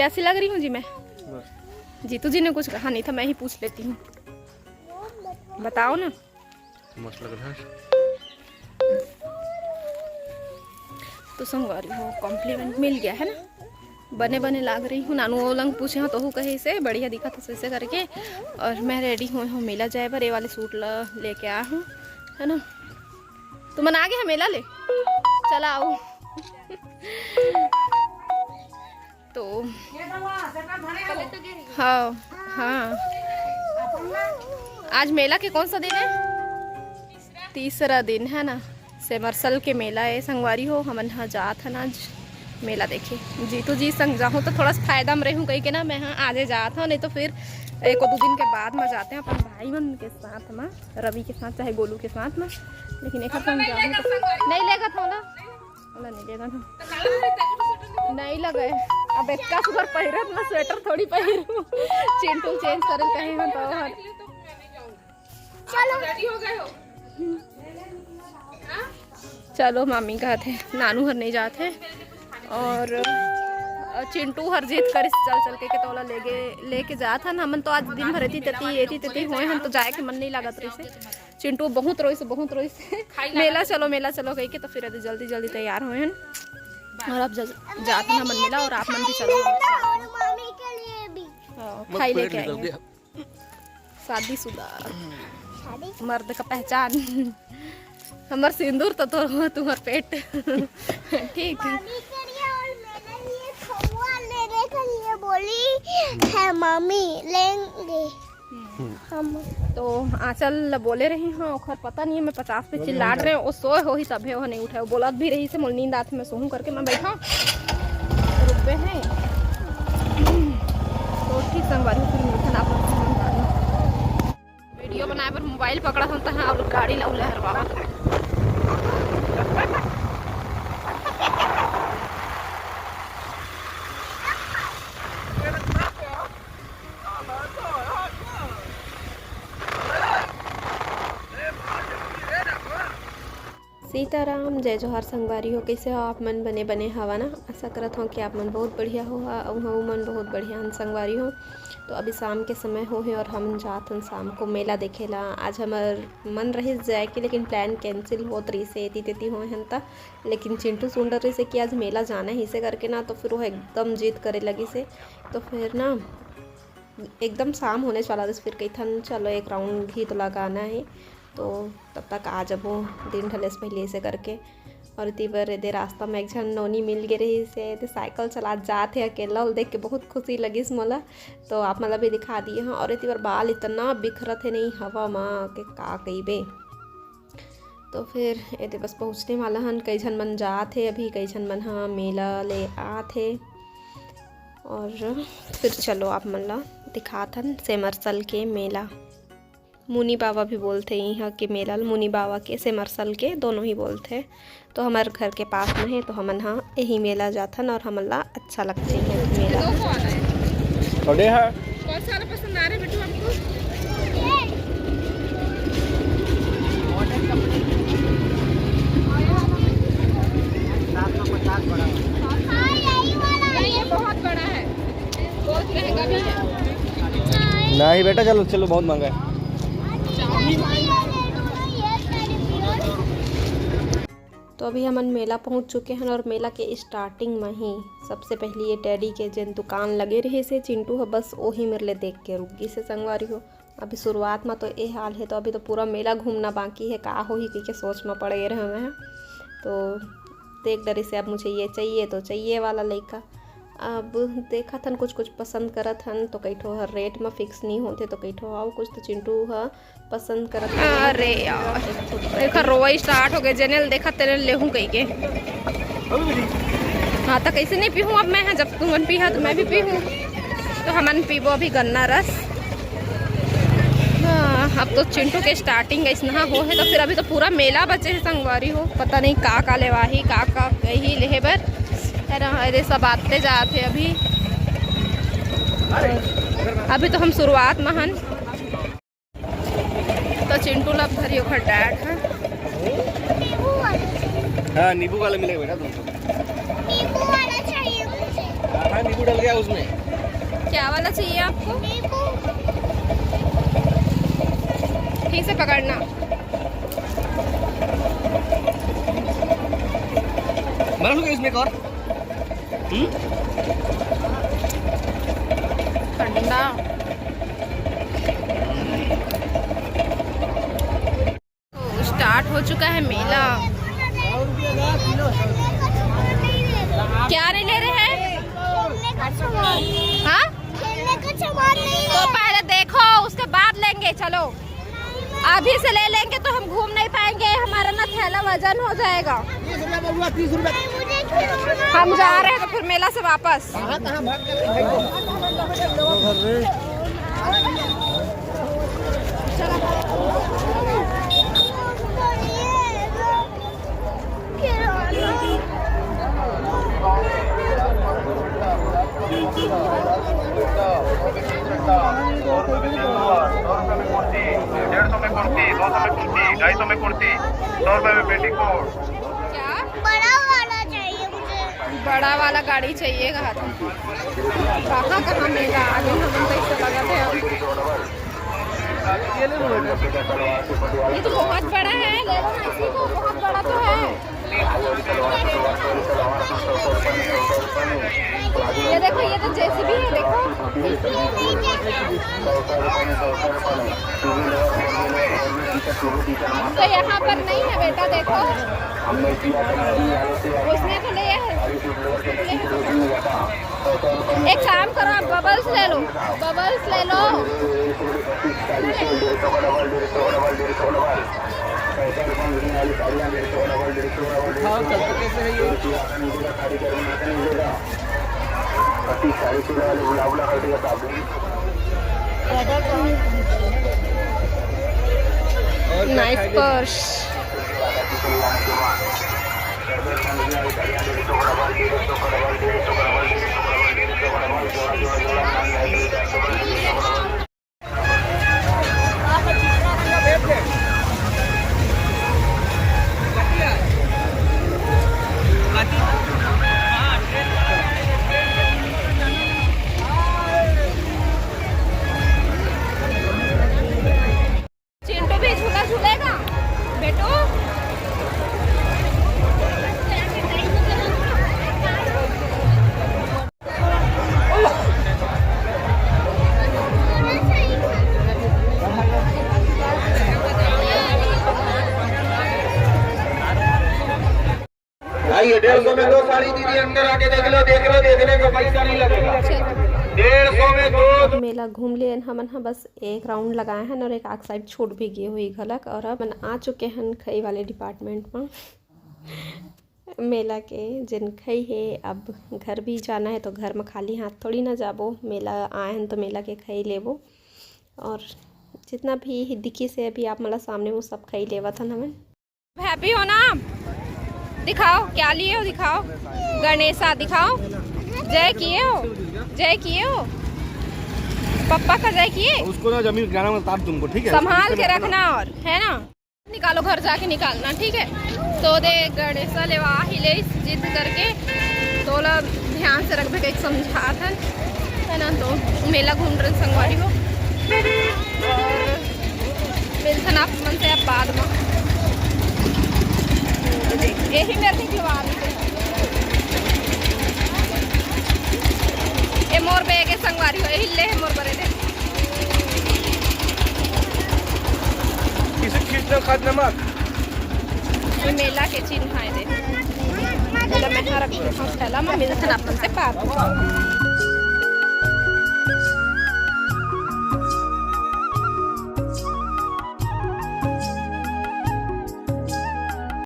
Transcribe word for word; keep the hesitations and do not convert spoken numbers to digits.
कैसी लग रही हूँ जी मैं? जीतू जी ने कुछ कहा नहीं था, मैं ही पूछ लेती हूँ। बताओ ना। मस्त लग रहा है। तो संगवारी हो, कॉम्प्लीमेंट मिल गया है ना, बने बने लाग रही हूँ। नानू ओलंग पूछे हो तो हूँ कहे से बढ़िया दिखा तो ऐसे करके। और मैं रेडी हुए हूँ मेला जाए बर, ये वाले सूट ला लेके आ हूँ, है ना। तुमन आगे है मेला ले, चला आओ। तो हाँ, हाँ। आज मेला के कौन सा दिन है? तीसरा दिन है ना, सेमरसल के मेला है संगवारी हो। हमन ह जात हन आज मेला देखे। जीतू जी संग जाहूँ तो थोड़ा सा फायदा में रहूँ कही के ना, मैं हाँ आजे जात हूँ, नहीं तो फिर एक दो दिन के बाद में जाते हैं अपन भाई मन के साथ में, रवि के साथ चाहे गोलू के साथ में। लेकिन एक संग जाहूँ तो नहीं लेगा था ना, नहीं लेगा था। नहीं लगे। अब इतना सुगर पहिरब ना, स्वेटर थोड़ी पहिरब। चिंटू चेंज करे कहे हम तो हर। चलो। चलो मामी कहत हे, नानू हर नहीं जात हे। और चिंटू हर जिद करिस चल चल के, के तोला लेगे लेके जात हन। हमन तो आज दिन भर एती तेती एती तेती होए हन, तो जाए के मन नहीं लागत रहिसे। चिंटू बहुत रोइस, बहुत रोइस। मेला चलो, मेला चलो कह के, तो फिर अभी जल्दी जल्दी तैयार होए हन। और अब जल- जात हन हमन मेला, और आप मन भी चलो। और मामी के लिए भी। हाँ, खाई लेके आएंगे। शादीशुदा मर्द का पहचान। हमर सिंदूर तो तोर, तुम्हार पेट। ठीक। मामी के लिए और मेरे लिए खोवा लेने के लिए बोली है, मामी लेंगे हम। तो आंचल ल बोले रही हूँ, ओखर पता नहीं है, मैं पचास पे चिल्लात रहे, वो सोए होही तभे वो नहीं उठे, वो बोलत भी रही से मोल नींद आत, मैं सोहूँ करके मैं बैठा रुकबे है। तो ठीक संगवारी, फिर मिलथन आप लोग से। वीडियो बनाए बर मोबाइल पकड़ा हम तहाँ, आप लोग गाड़ी ला उले हरवावत। सीताराम, जय जोहार संगवारी हो, कइसे हो आप मन? बने बने हवा ना? आशा करत हौं कि आप मन बहुत बढ़िया हो हा, अउ हमू मन बहुत बढ़िया हन संगवारी हो। तो अभी शाम के समय हो हे और हम जात हन शाम को मेला देखे ला। आज हमर मन रहिस जाए के, लेकिन प्लान कैंसिल होत रहिस हे, एती तेती होए हन त। लेकिन चिंटू सुन डरिस हे कि आज मेला जाना हे, इसे करके ना, तो फिर वो एकदम जिद करे लगिस हे। तो फिर ना एकदम शाम होने वाला रहिस, फिर कहिथन चलो एक राउंड भी तो लगाना है, तो तब तक आ जबो दिन ढले से पहले, ऐसे करके। और इती बर एदे रास्ता में एक झन नोनी मिल गे रहिस हे, ते साइकिल चलात जात हे अकेला, ओला देख के बहुत खुशी लगिस मोला। तो आप मन ला भी दिखा दिए हन। और इती बर बाल इतना बिखरत हे नहीं हवा मा के का कहिबे। तो फिर एदे बस पहुँचने वाला हन, कई झन मन जात हे अभी, कई झन मन ह मेला ले आत हे। और फिर चलो आप मन ला दिखात हन सेमरसल के मेला। मुनी बाबा भी बोलथे इहाँ के मेला ल, मुनी बाबा के, सेमरसल के, दोनों ही बोलथे। तो हमर घर के पास में हे, तो हमन ह यही मेला जाथन और हमन ला अच्छा लगथे इहाँ के मेला। बड़े है। कौन सा वाला पसंद आ रहा है बेटू आपको? ये बहुत बड़ा है, बहुत महंगा भी है। नहीं बेटा, चलो चलो, बहुत महंगा है। तो अभी हमन मेला पहुंच चुके हन और मेला के स्टार्टिंग में ही सबसे पहले ये टेडी के जेन दुकान लगे रहिस हे, चिंटू ह बस ओही मेर ले देख के रुक गिस हे संगवारी हो। अभी शुरुआत में तो ए हाल हे, तो अभी तो पूरा मेला घूमना बाकी हे, का होही कहिके सोच में पड़ गे रहे मैं। तो देख डरिस हे अब मुझे ये चाहिए तो चाहिए वाला लइका। अब देखत हन, कुछ कुछ पसंद करत हन, तो कई ठो हर रेट में फिक्स नहीं होथे, तो कई ठो अउ कुछ, तो चिंटू ह पसंद करत हन। अरे यार, एखर रोवई स्टार्ट हो गए, जेने ल देखा तेने ल लेहूं कहिके। हाँ, तो कैसे नहीं पीहूं अब मैं, हाँ, जब तुमन पीहा तो मैं भी पीहूं। तो हमन पीबो अभी गन्ना रस। हाँ, अब तो चिंटू के स्टार्टिंग अइसनहा हो हे, तो फिर अभी तो पूरा मेला बचे हे संगवारी हो, पता नहीं का का लेवाही, का का कही लेहे बर। अरे हाँ, अरे सब आते जात हे अभी, अभी तो हम शुरुआत में हन। तो चिंटू ला धरी ओखर डैड ह। हाँ, नींबू वाला मिलेगा बेटा तुमको। नींबू वाला चाहिए मुझे। नींबू डल गया उसमें। क्या वाला चाहिए आपको? ठीक से पकड़ना। बर्फ हो गया इसमें एक और। हम्म? ठंडा। तो स्टार्ट हो चुका है मेला। क्या नहीं ले रहे हैं? हाँ, खेलने का सामान नहीं तो ले। पहले देखो, उसके बाद लेंगे। चलो, अभी से ले लेंगे तो हम घूम नहीं पाएंगे, हमारा ना थैला वजन हो जाएगा। हम जा रहे हैं तो फिर मेला से वापस। डेढ़ सौ में कुर्ती, दो सौ में कुर्ती, ढाई सौ में कुर्ती, सौ रुपए में पेटीकोट। क्या? बड़ा वाला चाहिए मुझे। बड़ा वाला गाड़ी चाहिए कहा था। कहाँ कहाँ मेला आ गए हम, तो इससे लगा थे। ये तो बहुत बड़ा है, ले लो ना इसी को, बहुत बड़ा तो है। ये देखो, ये तो जेसीबी है, देखो। तो यहाँ पर नहीं है बेटा, देखो, उसने तो लिया है। एक काम करो, आप बबल्स ले लो, बबल्स ले लो। Nice purse. चिंटू भी झूला झूलेगा बेटू। आइए, डेढ़ सौ में दो साड़ी दीदी, अंदर आके देख लो, देख लो, देखने को पैसा नहीं लगेगा। डेढ़ सौ में दो। मेला घूम लेन हमन ह, बस एक राउंड लगाए हन और एक आग साइड छूट भी गे होई घलक। और अब हमन आ चुके हन खई वाले डिपार्टमेंट म। मेला के जेन खई हे, अब घर भी जाना है तो घर म खाली हाथ थोड़ी ना जाबो। मेला आए हन तो मेला के खई लेबो। और जितना भी दिखी से अभी आप मला सामने, वो सब खई लेवत हन हमन। हैप्पी हो ना? दिखाओ क्या लिए हो, दिखाओ। गणेशा दिखाओ। जय किए हो? जय किए हो? पप्पा का जय किए? उसको ना जमीन ग्यारह में ताप तुमको, ठीक है? संभाल के रखना और, है ना? निकालो, घर जाके निकालना, ठीक है? तो दे गणेशा लेवा ही ले जिद करके, तोला ध्यान से रखबे, एक समझात हन, है ना? तो मेला घूम रहे संगवारी हो, और मिलथन आप मन से अब बाद में। यही मेरे निकलवा देते हैं। ये मोर बैग है संगवारी हो, यही ले है मोर बरे दे। किसी चीज में खाद नमक। ये मेला के चिन्ह आए दे। मतलब मैं हर हॉस्टल में मिलथन आप मन से बात।